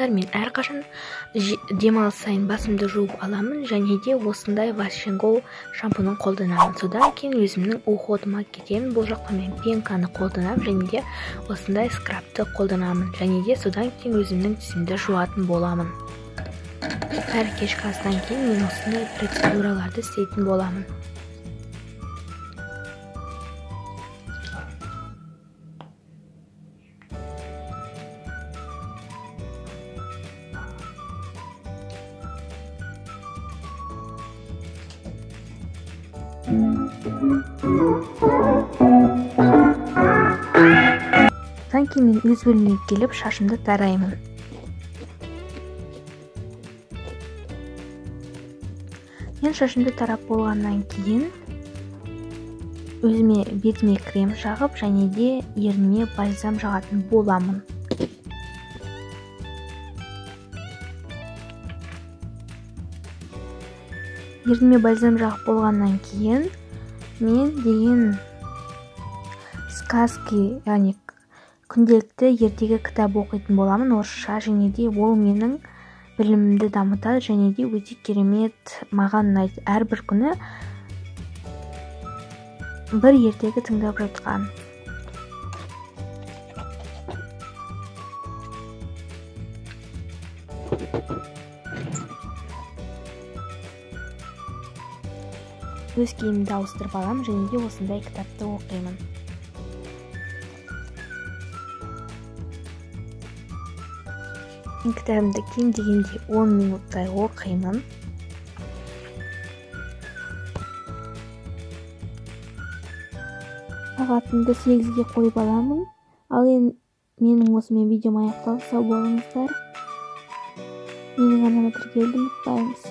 Достар, мен әрқашан демалыс сайын басымды жуып аламын және де осындай Wash & Go шампунын қолданамын. Содан кейін өзімнің уходыма кетемін. Бұл жақта мен пенканы қолданамын және де осындай скрабты қолданамын. Және де содан кейін өзімнің тісімді жуатын боламын. Әр кешкі астан кейін мен осындай процедураларды істейтін боламын. Содан кейін мен өз бөлмеме келіп шашымды тараймын. Мен шашымды тарап болғаннан кейін өзіме бетіме крем жағып және де ерніме бальзам жағатын боламын. Ерніме бальзам жағып болғаннан кейін мен деген сказки, яғни күнделікті ертегі кітап оқитын боламын орысша, және де ол менің білімімді дамытады және де өте керемет маған ұнайды. Әрбір күні бір ертегі тыңдап жатқан. Өз киімімді ауыстырып аламын және де осындай кітапты оқимын. Мен кітабымды кем дегенде 10 минуттай оқимын. Сағатымды 8-ге қойып аламын. Ал енді менің осымен видеом аяқталды. Сау болыңыздар. Менің арнама тіркелуді ұмытпаймыз.